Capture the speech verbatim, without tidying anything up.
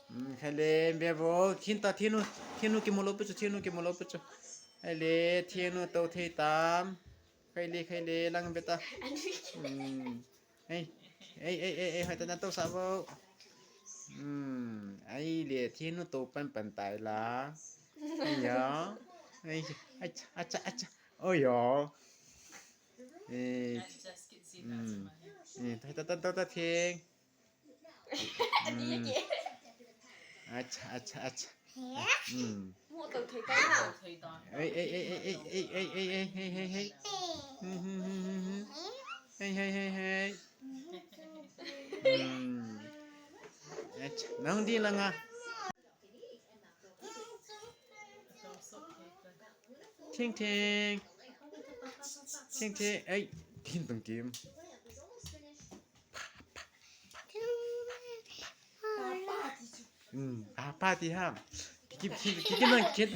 Hmm, khai le, be vo, khin ta thinu, thinu kimu lou pi chu, thinu kimu lou pi chu. Khai le, thinu to thei tam. Khai le, khai le, lang be ta. Hmm. Ei, ei, ei, ei, ei, hoi ta na to sa vo. Hmm, ai le, thinu to pan pan tai la. Ai ya. Ai, acha, acha, acha. Oh ya. Ei. Hmm. Eh, ta, ta, ta, ta, ta, thing. Hmm. Acha, acha, acha. Hmm. Mo to thei ta. Ei, ei, ei. Hmm, hmm, hmm, hmm, hmm. Hey, hey, hey, hey. Hmm. Acha, nang di lang ah. Thing, thing. Thing, thing. Ei, thing tung kim. Hmm, apa ti ham. Kiki, kiki, kiki nang kit.